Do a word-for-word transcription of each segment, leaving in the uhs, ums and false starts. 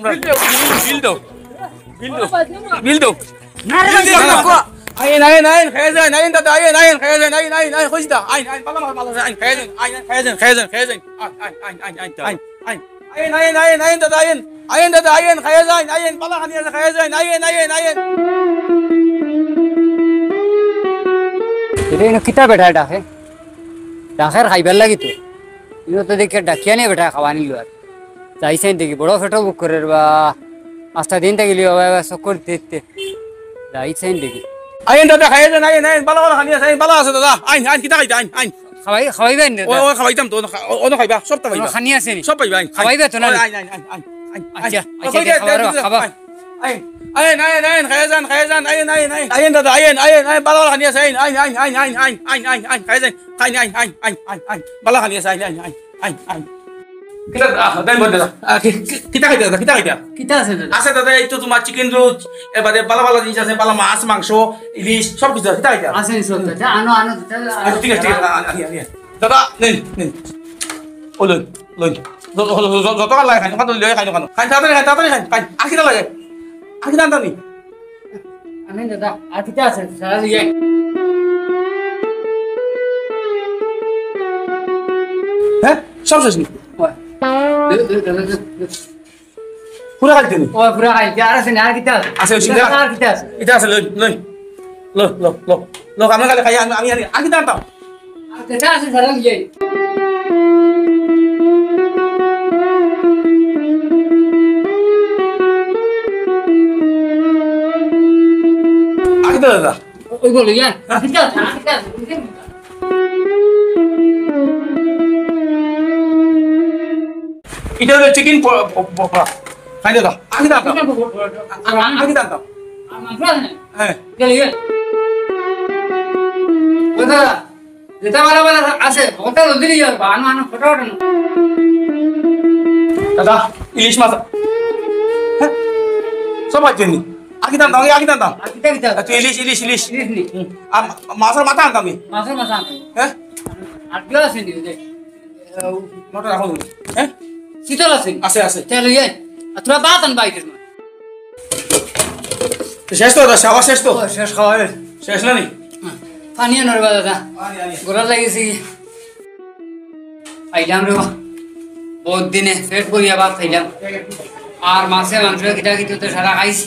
বিল দেও, বিল দেও, বিল দেও, বিল দেও। না রে ভাই, বিল দেও। না, না। আইন, আইন, আইন, খাইয়া যাইন, আইন দাদা, আইন, আইন, খাইয়া যাইন, আইন, আইন, আইন, কইছি দা, আইন, আইন, বালা, বালা, বালা, আইন, খাইয়া যাইন, আইন, আইন, খাইয়া যাইন, খাইয়া যাইন, খাইয়া যাইন, আইন, আইন, আইন, আইন, আইন, আইন, আইন, আইন, দাদা, আইন, আইন, দাদা, আইন, খাইয়া যাইন, আইন, বালা খানি আছে, খাইয়া যাইন, আইন, আইন, আইন। এটা এনে কিতা বেটা এটা, হে? ডাকের খাইবার লাগি তো। ইনো তো দেখি ডাকিয়া নিয়া বেটা খাওয়ানি লয়। যাই চাইন দেখি, বড় পেটো ভুক করের বা। পাঁচটা দিন থাকি লিও বা, বা চক্কর দিতে। যাই চাইন দেখি। আইন দাদা, খাইয়া যাইন, আইন, আইন, বালা, বালা খানি আছে, আইন, বালা আছে দাদা। আইন, আইন, কিতা খাইতা, আইন, আইন। খাওয়াই, খাওয়াইবা নি দাদা? ও, ও, খাওয়াইতাম তো, ও, ও, ও খাইবা, সবটা পাইবা। খানি আছে নি? সব পাইবা, আইন। খাওয়াইবা তো না? ও, আইন, আইন, আইন, আইন, আইন, আইন। আচ্ছা, ও, আচ্ছা, কই দে, দে, খাবার, দে, দে, খাবার। আইন, আইন, আইন, আইন, আইন, খাইয়া যাইন, খাইয়া যাইন, আইন, আইন, আইন, আইন, দাদা, আইন, আইন, আইন, বালা, বালা খানি আছে, আইন, আইন, আইন, খাইয়া যাইন, আইন, আইন, আইন, আইন, আইন, বালা খানি আছে, আইন, আইন, আইন, আইন, আইন। কিতা, আহ, দেন বল দাদা। আহ, কি, কি, কিতা খাইতা দাদা, কিতা খাইতা? কিতা আছে দাদা? আছে দাদা, এই তো তোমার চিকেন রোস্ট, এবারে বালা বালা জিনিস আছে, বালা মাছ, মাংস, ইলিশ, সব কিছু আছে, কিতা খাইতা? আছে, সব আছে। আনো, আনো, দাদা, আচ্ছা, ঠিক আছে, ঠিক আছে, আনি, আনি, আনি। দাদা, নেন, নেন। ও লইন, লইন। যত, যত, যত, যত খান লাগে খাইন, খান লইয়া খাইন, খান। খাইন, তাড়াতাড়ি খাইন, তাড়াতাড়ি খাইন, খাইন। আর কিতা লাগে? আর কিতা আনতা নি? আমি দাদা, আর কিতা আছে? সারা দিয়ে। হ্যাঁ? সব শেষ নি? ওই। দে, দে, দে, দে, দে। পুরা খাইতে নি? ওই, পুরা খাইতে। আর আছে না? আর কিতা আছে? আছে, ওই সিঙ্গারা। আর কিতা আছে? ইটা আছে, লইন, লইন। লো, লো, লো। লো, আমরা খালি খাই, আমি, আমি আনি। আর কিতা আনতাম? আর যেটা আছে, সারা দিয়ে। আগে তো দাদা। ওই বলো, ইয়া, আগে তো আছে, আগে তো আছে, বুঝলি? এটা হলো চিকেন প-, প-, পকোড়া। খাই দাদা, আগে দাদা। চিকেন পকোড়া। আর আগে দাদা। আর মাংস আছে না? হ্যাঁ। চলো, ইয়ে। ও দাদা, যেটা ভালো ভালো আছে, ওটা জলদি নিয়ে যাও, বাহানো আনো, ফটো ওঠো না। দাদা, ইলিশ মাছ। হ্যাঁ? সব আছে নি? আগে দাম দাম, আগে দাম দাম। আর কিতা কিতা? আচ্ছা, ইলিশ, ইলিশ, ইলিশ। ইলিশ নি? হুম। আর মাছের মাথা আনতাম নি? মাছের মাথা আনতাম। হ্যাঁ? আর কেউ আছে নি? ওই যে, আহ, মোটর রাখো নি? হ্যাঁ? শীতল আছে নি? আছে, আছে। চলো, ইয়ে। আর তোরা ভাত আনবা আইতে সময়। তো শেষ তো দাদা, খাওয়া শেষ তো? ও, শেষ খাওয়া রে। শেষ না নি? হ্যাঁ। পানি আনো রে বা দাদা। পানি আনি। গোড়া লাগিয়েছি। খাইলাম রে বা। বহুত দিনে পেট ভরিয়া ভাত খাইলাম। আর মাছে মাংস কিতা কিতা তো সারা খাইছি।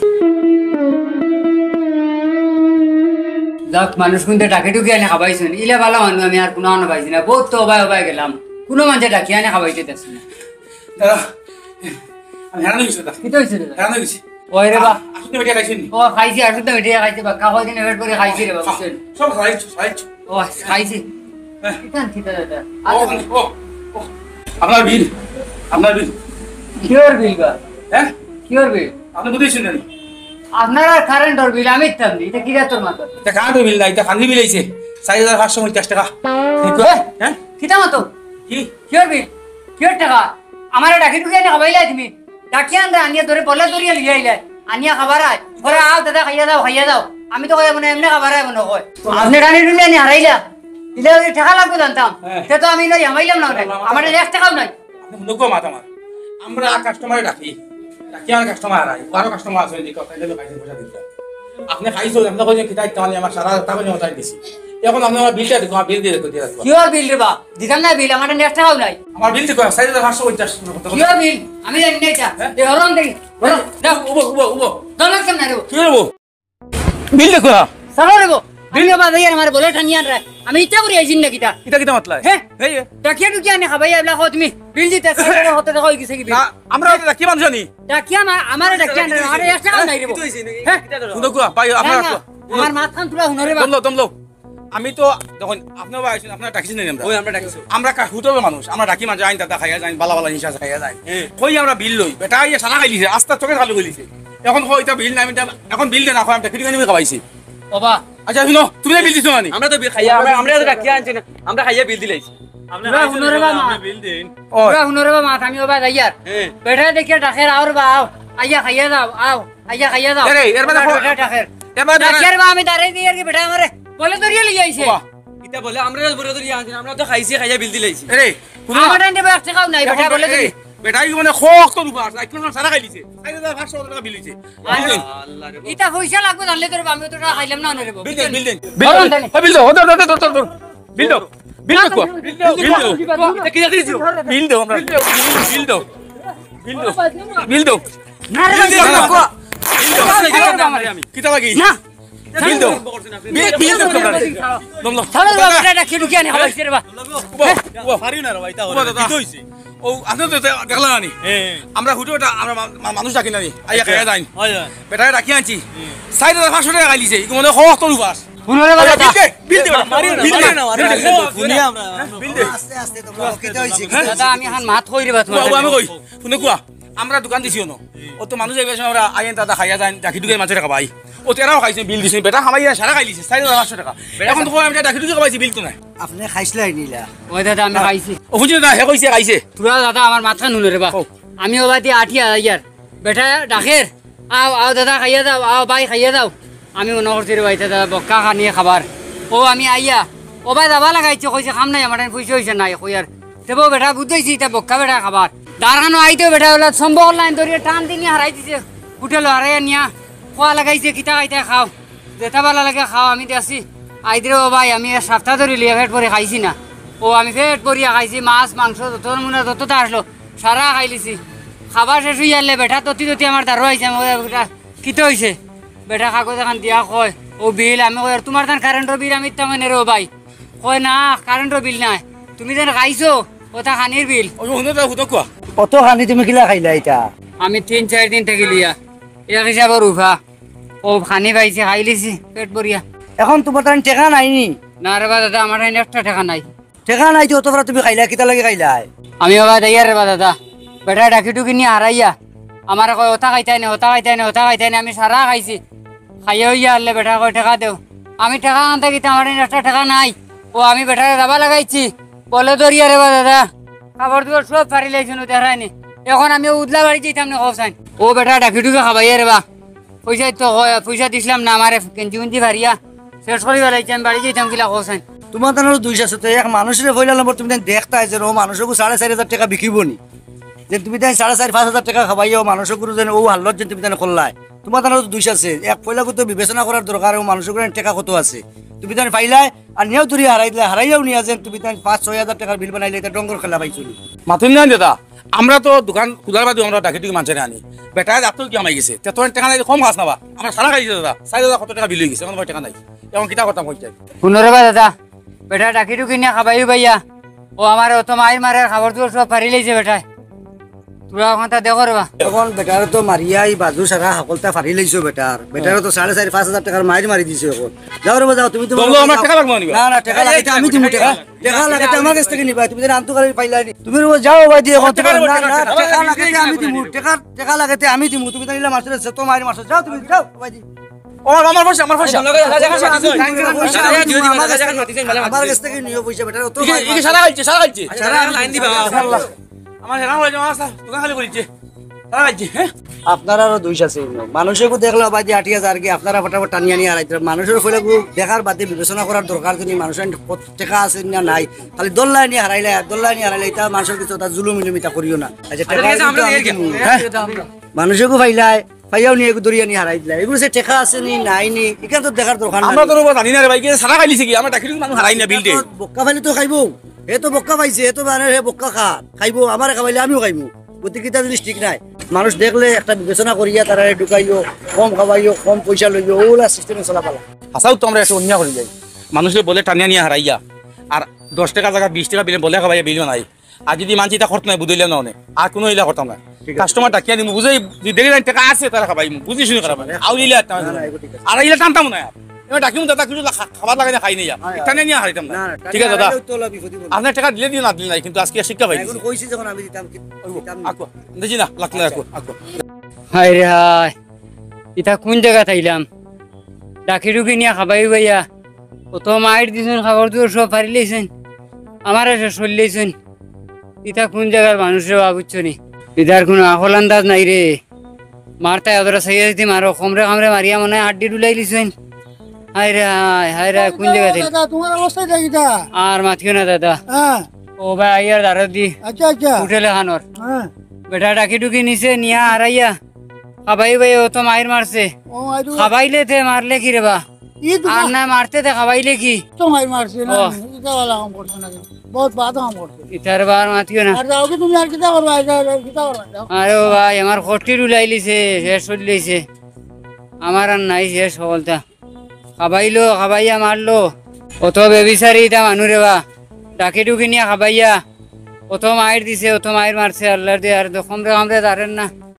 যাক, মানুষ কিন্তু ডাকে ডুকে আনি খাবাইছেন। ইলা ভালা মানুষ আমি আর কোনো আনো পাইছি না। বহুত তো অবায় অবায় গেলাম। কোনো মানুষে ডাকিয়া আনি খাবাইতে দেখছি না। দাদা, আমি হেরান হয়ে গেছি দাদা। কিতা হয়েছে দাদা? হেরান হয়ে গেছি। ওই রে বা। আসুন তো বেটিয়া খাইছেন নি? ও, খাইছি, আসুন তো বেটিয়া খাইছি বা। কাকো দিনে পেট ভরে খাইছি রে বা, বুঝছেন? সব খাইছো, খাইছো। ও, খাইছি। হ্যাঁ। কিতা, কিতা দাদা? ও, আচ্ছা। ও, ও, আপনার বিল, আপনার বিল। কিয়র বিল বা? হ্যাঁ? কিয়র বিল? আপনি বুঝেছেন জানি? আপনার আর কারেন্টর বিল আমি দিতাম নি, এটা কি জাতর মাত? এটা কারেন্টর বিল না, এটা খানি বিল আইছে। চার হাজার পাঁচশো পঞ্চাশ টাকা। হ্যাঁ? হ্যাঁ? কিতা মাতো? কি? কিয়র বিল? কিয়র টাকা? আমারে ডাকি ডুকি আনি খাবাইলাই তুমি? ডাকি আনরে আনিয়া ধরে বলে ধরিয়া লিয়ে আইলাই। আনিয়া খাবার আয়। ঘরে আও দাদা, খাইয়া যাও, খাইয়া যাও। আমি তো কই মনে এমনি খাবার আয় মনে কয়। আপনি টানি টুনি আনি হারাইলা। দিলে ওই টাকা লাগবে জানতাম। হ্যাঁ। সে তো আমি নই, হামাইলাম না ওটাই। আমার এক টাকাও নাই। আপনি মনে কো মাথা মার। আমরা কাস্টমারে ডাকি। ডাকি আমার কাস্টমার হারাই। আরো কাস্টমার আছে, দেখো, তাইলে তো খাইতে পয়সা দিতে। আপনি খাইছো, আপনি কইছেন কিতা দিতে, আমি আমার সারা টাকা নিয়ে তাই দিছি। এখন আপনি আমার বিলটা দেখো, আমার বিল দিয়ে দেখো, দিয়ে রাখবো। কিয়র বিল রে বা? দিতাম না বিল, আমার এক টাকাও নাই। আমার বিল দেখো, চার হাজার পাঁচশো পঞ্চাশ। কিয়র বিল? আমি জানি না এটা। হ্যাঁ? এ, হরন দেখি। হরন, যাও। উবো, উবো, উবো। দরকার কেন নাই রে? কি হবো? বিল দেখো না। সারা রে গো। বিল? আমি বাবা ইয়ার আমার বলে টানিয়া আনরা। আমি ইচ্ছা করি আইছি না কিতা? ইটা কিতা মাতলা? হ্যাঁ? এই, এ। ডাকিয়া ডুকিয়া আনে খাবাই এবলা কও তুমি। বিল দিতে চাই না, হতে দেখা হই গেছে কি বিল? না, আমরা ওটা ডাকি মানুষ জানি। ডাকিয়া মা-, আমারে ডাকিয়া আনরা। আরে এক টাকাও নাই রে গো। হ্যাঁ? শুনো গো, ভাই, আপনারা না, না, আমার মাথান তুলা হুনো রে বা। দমলো, দমলো। আমি তো যখন আপনারা আইছেন, আপনারা ডাকছেন না আমরা। ওই আমরা ডাকছি। আমরা কা-, হোটেলের মানুষ, আমরা ডাকি মাঝে আইন দাদা খাইয়া যাইন, বালা বালা জিনিস আছে খাইয়া যাইন। হ্যাঁ। কই আমরা বিল লই, বেটা ইয়ে সারা খাইলিছে, আস্তা চোখে চালু করিলিছে। এখন কই এটা বিল নাই, আমি এটা, এখন বিল দে না, কই আমি কিতা খানি খাবাইছি। বাবা। আচ্ছা, শুনো, তুমি না বিল দিছো না নি? আমরা তো বিল খাইয়া, আমরা, আমরা তো ডাকিয়া আনছি না, আমরা খাইয়া বিল দিলাইছি। আপনি পুরা খাইছেন হুনরে নি বা বা, মা। আপনি বিল দিন। ও। পুরা হুনরে বা মাত, আমি ওবা যাইয়ার। হ্যাঁ। বেটা দেখিয়া ডাকের, "আও রে বা, আও। আইয়া খাইয়া যাও, আও। আইয়া খাইয়া যাও।" এরে, এর বাদে বেটা, ক-, বেটা ডাকের। এর বাদে ডাকের বা আমি দাঁড়াই দিয়ার কি বেটা আমারে বলে ধরিয়া লই আইছে। বাবা। ইতা বলে, আমরা বলে ধরিয়া আনছি, আমরা তো খাইছি, খাইয়া বিল দিলাইছি। এরে, হুনো না। আমার টাইম টেবিল এক টেকাও নাই, এখন বেটা বলে এরে, ধরি। বেটাই মানে শক্ত রূপা আছে, একটু সারা খাই দিছে। চাইর হাজার পাঁচশো টাকা বিল হইছে। আরে, বিল দিন। আল্লাহ রে। ইতা পয়সা লাগবো জানলে তোর আমি তো টাকা খাইলাম না, অনারেবল। বিল দিন, বিল দিন। ধরো, ধরো। এ, বিল দাও, ধরো, ধরো, ধরো, ধরো। বিল দাও। বিল দাও, বিল দাও। বিল দাও। ইতা কিতা দিছো? বিল দাও, আমরা। বিল দাও। বিল দাও। বিল দাও। না রে ভাই, বিল দাও। না, না। বিল দাও। কিতা লাগি? না। বিল দাও। বিল, বিল দাও তোমরা। দম লও। চলো, বাবা। এটা, এটা খেলু কি আনে খাওয়াইছে রে বা? উবা, উবা। পারি না রে ভাই, তা উবা, দাদা। কিতা হইছে? ও, আপনি তো দে-, দেখলা না নি? হ্যাঁ। আমরা হুটো এটা, আমরা মা-, মা-, মানুষ ডাকি না নি? আইয়া আচ্ছা। খাইয়া যাইন। হয়, হয়। বেটারে ডাকি আনছি। হুম। চাইর হাজার পাঁচশো টাকা খাইলিছে। ইগু মনে হয় শক্ত রূপা আছে। হুনো রে বাবা, বিল দে, বিল দে, বিল দে, মারিও না, বিল দে, মারিও না, মারিও না। বিল দে। হুনি আমরা, বিল দে। আস্তে আস্তে তোমরা কিতা হইছে? হ্যাঁ? দাদা, আমি এখন মাত কই রে বা তোমার বাবু, আমি লগে। কই। হুনো কুয়া, আমরা দোকান দিছি অনো। অত মানুষ আইবার সময় আমরা আইন দাদা খাইয়া যাইন, ডাকি ডুকি মাছের খাবাই। ও তেরাও খাইছে, বিল দিছে, বেটা খাবাইয়া সারা খাইলিছে, চাইর হাজার পাঁচশো টাকা। এখন তো কই আমি ডাকি ডুকি খাবাইছি, বিল তো নাই। আপনি খাইছলাই নিলা? ওই দাদা, আমি খাইছি। ও বুঝলি না, হে কইছে খাইছে। তোরা দাদা আমার মাথা নুনে রে বা। ও। আমি ওবাদি আটি আইয়ার। বেটা ডাকের, "আও, আও দাদা, খাইয়া যাও, আও ভাই, খাইয়া যাও।" আমি মনে করছি রে ভাই, দাদা বক্কা খানিয়ে খাবার। ও আমি আইয়া, ও ভাই যাবা লাগাইছে, কইছে, "কাম নাই, আমার টাইম পয়সা হইছে নাই," কই আর। তেবো বেটা বুঝাইছি, ইতা বক্কা বেটা খাবার। দাঁড়ানো আইতেও বেটা ওলা সম্ভব লাইন ধরিয়া টান দিনি হারাই দিছে। হোটেল হারাইয়া নিয়া, খোয়া লাগাইছে, "কিতা খাইতে খাও।" যেটা ভালা লাগে খাও, আমি দেখছি। আইদরে ও ভাই, আমি এক সপ্তাহ ধরি লিয়া পেট ভরি খাইছি না। ও আমি পেট ভরিয়া খাইছি, মাছ, মাংস, যত নমুনা যতটা আসলো, সারা খাইলিছি। খাবার শেষ হইয়া আনলে বেটা ততি ততি আমার দাঁড়ো আইছে, আমি কই, "বেটা, কিতা হইছে?" বেটা কাগজ এখন দিয়া কয়, "ও বিল।" আমি কই, "আর তোমার তান কারেন্টর বিল আমি তেমন রে ও ভাই।" কয়, "না, কারেন্টর বিল নাই, তুমি যেন খাইছো, ওটা খানির বিল।" ওই হুনো তো, হুনো কুয়া। কত খানি তুমি কিলা খাইলা এটা? আমি তিন চাইর দিন থাকি লিয়া, এক হিসাবর উফা। ও খানি পাইছি, খাইলিছি, পেট ভরিয়া। এখন তোমার তান টেকা নাই নি? না রে বা দাদা, আমার তান একটা টেকা নাই। টেকা নাই তো অত বড় তুমি খাইলা, কিতা লাগি খাইলা? আমি বাবা যাইয়ার রে বা দাদা, বেটা ডাকি টুকি নিয়া হারাইয়া, আমারে কয়, "ওটা খাইতাই না, ওটা খাইতাই না, ওটা খাইতাই না।" আমি সারা খাইছি, খাইয়া হইয়া আনলে বেটা কয়, "টেকা দেও।" আমি টেকা আনতে গিতে আমার তান একটা টেকা নাই। ও আমি বেটারে যাবা লাগাইছি, বলে ধরিয়া রে বা দাদা, কাপড় দুপড় সব ফাড়ি লাইছইন, ও দেখায়নি। এখন আমি উদলা বাড়ি যাইতাম না, কও চাইন। ও বেটা ডাকি টুকি খাবাইয়া রে বা। পয়সা তো কয়, পয়সা দিছিলাম না, আমারে গেঞ্জি উঞ্জি ফাড়িয়া শেষ করি ফালাইছে, আমি বাড়ি যাইতাম কিলা, কও চাইন। তোমার তান দুইশ আছে, তো এক মানুষরে পয়লা নম্বর তুমি তান দেখতায় যে ও মানুষকে সাড়ে চাইর হাজার টেকা বিকিব নি, যে তুমি তান সাড়ে চাইর পাঁচ হাজার টেকা খাবাইয়া ও মানুষগুলো যেন ও হাল্লত যেন তুমি তান করলায়, তোমার তান দুইশ আছে। এক পয়লাগু তো বিবেচনা করার দরকার, ও মানুষগুলো টেকা কত আছে, তুমি তান পাইলায় আর নিয়াও দূরে হারাই দিলে, হারাইয়াও নিয়া যেন তুমি তান পাঁচ ছয় হাজার টেকার বিল বানাইলে এটা ডঙ্গর খেলা পাইছো নি। মাতুন না দাদা, আমরা তো দোকান খোলার বাদে আমরা ডাকি টুকি মানষরে আনি। বেটায় রাত্রেও কি আমায় গেছে? তে তোর টেকা নাই, কম খাস না বা? আমরা সারা খাই গেছে দাদা। চাইর হাজার কত টেকা বিল হয়ে গেছে, এখন ভাই টেকা নাই। এখন কিতা কথা কইতে? হুনো রে বা দাদা, বেটা ডাকি টুকি নিয়া খাবাইও ভাইয়া। ও আমারে অত মাইর মারে, কাপড় দুপড় সব ফাড়ি লাইছে বেটায়। তোরা এখন তা দেখো রে বা। এখন বেটারে তো মারিয়া এই বাজু সারা হাকলতা ফাড়ি লাইছো বেটার। বেটারে তো সাড়ে চাইর পাঁচ হাজার টেকার মাইর মারি দিছো এখন। যাও রে বা যাও, তুমি তো বললো, "আমার টেকা লাগবো না।" না, না, টেকা লাগাইতে আমি দিমু টেকা। টেকা লাগাইতে আমার কাছ থাকি নিবা, তুমি যেন আনতো করে পাইলাই নি। তুমি রে বা যাও ভাই দি এখন, টেকা তোমার, না, না, টেকা টেকা লাগাইতে আমি দিমু, টেকা, টেকা লাগাইতে আমি দিমু, তুমি জানিলে মারছো, সে তো মারি মারছো, যাও তুমি, যাও ভাই দি। ও, আমার পয়সা, আমার পয়সা। আমার কাছ থাকি নিও পয়সা, বেটা, অত ইকে, ইকে সারা খাইছে, সারা খাইছে। সারা লাইন দিবা। আল্লাহ। আমার হেরান হয়ে যাওয়া আছে, দোকান খালি করিছে। সারা খাইছে, হ্যাঁ? আপনারারও দুইশ আছে। মানুষকে দেখলে ভাই দি আটিয়া যার কি, আপনারা ফটাফট টানিয়া নিয়া হারাইতে। মানুষের ফলে গু দেখার বাদে বিবেচনা করার দরকার, যদি মানুষের কত টেকা আছে না নাই, খালি দল্লায় নিয়ে হারাইলে, দল্লায় নিয়ে হারাইলে, এটা মানুষের কিছু ওটা জুলুম ইলুম এটা করিও না। আচ্ছা, আচ্ছা, টেকা ঠিক আছে, আছে, আমরা তো নিয়ে আর কি। কি? হ্যাঁ? মানুষকে পাইলায়, পাইয়াও নিয়ে দৌড়িয়া নিয়ে হারাই দিলা। এগুলো যে টেকা আছে নি, নাই নি, এখানে তো দেখার দরকার নাই। আমরা তো রোবা জানি না রে ভাই, কে সারা খাইলিছে কি? আমরা ডাকি টুকি মানুষ হারাই না বিল দে। বক্কা পাইলে তো খাইবো। হে তো বক্কা পাইছে, হে তো মানে হে বক্কা খা, খাইবো, আমারে খাওয়াইলে আমিও খাইবো। গতিকে এটা জিনিস ঠিক নাই। মানুষ দেখলে একটা বিবেচনা করিয়া তারা ঢুকাইও, কম খাওয়াইও, কম পয়সা লইও, ওলা সিস্টেমে চলাফালা। হাছাউ তো আমরা একটা অন্যায় করি যাই। মানুষে বলে টানিয়া নিয়া হারাইয়া, আর দশ টেকা জায়গা বিশ টেকা বিলে বলে খাওয়াইয়া বিল নাই। আর যদি মানছি এটা করতে নাই, বুঝাইলে না অনেক। আর কোনো ইলা করতাম না। ঠিক আছে। কাস্টমার ডাকিয়া দিমু, বুঝাই, যদি দেখি নাই টেকা আছে, তারা খাবাই, বুঝি শুনি খারাপ। আউলিলে আর টানতাম না। না, না, এগুলো ঠিক আছে। আর ইলা টানতাম না আর। এবার ডাকিমু দাদা, কিছু খা-, খাবার লাগাই না, খাই নাই আর। হ্যাঁ, টানে নিয়ে হারাইতাম না। না, না, ঠিক আছে দাদা। টানে হারাইলেও তো লাভ বিপদে পড়বে। আপনার টেকা দিলে দিও, না দিলে নাই, কিন্তু আজকে শিক্ষা পাই এখন গেছি। কইছি যখন আমি দিতাম, কি-, দিতাম না। আকো, দেখি না, লাগতো না, আকো, আকো। হায় রে হায়, ইতা কোন জায়গা থাইলাম? ডাকি ডুকি নিয়া খাবাই ভাইয়া। কত মাইর দিছইন, খাবার দুয়ার সব ফাড়ি লাইছইন। আমারে শেষ করিলাইছইন। ইতা কুন জাগার মানুষ রে বা, বুঝছো নি? ইতার কুনু আখল আন্দাজ নাই রে। মারতায় অতটা সাইয়া যদি মারো, কমরে কামরে মারিয়া মনে অয় হাড্ডি ডুলাইলিছইন। হায় রে হায়, হায় রে হায়, কুন জাগা থাকি? দাদা, তুমার অবস্থা দেখি দা। আর মাতিও না দাদা। হ্যাঁ। ও ভাই, আইয়ার দারো দি। আচ্ছা, আচ্ছা। হোটেল খানোর। হ্যাঁ। বেটা ডাকি ডুকি নিছে, নিয়া আরাইয়া। খাবাই ভাই, ও তো মাইর মারছে। ও, আইডু। খাবাইলে তে মারলে কি রে বা? ই তো আর না মারতে তে খাবাইলে কি? তো মাইর মারছে না, ও। ইটা ভালা কাম করছে না। বহুত বাদ কাম করছে। ইতার বার মাতিও না। আর যাও কি তুমি আর কিতা করবা? আর যাও, যাও, কিতা করবা? যাও। আরে ও ভাই, আমার খটি ডুলাইলিছে, শেষ করিলাইছে। আমার আর নাই শেষ হকলতা। খাবাইলো, খাবাইয়া মারলো। অত বেবিচারি ইতা মানু রে বা। ডাকি ডুকি নিয়া খাবাইয়া। অত মাইর দিছে, অত মাইর মারছে, আল্লার দে আর কমরে কামরে দারের না।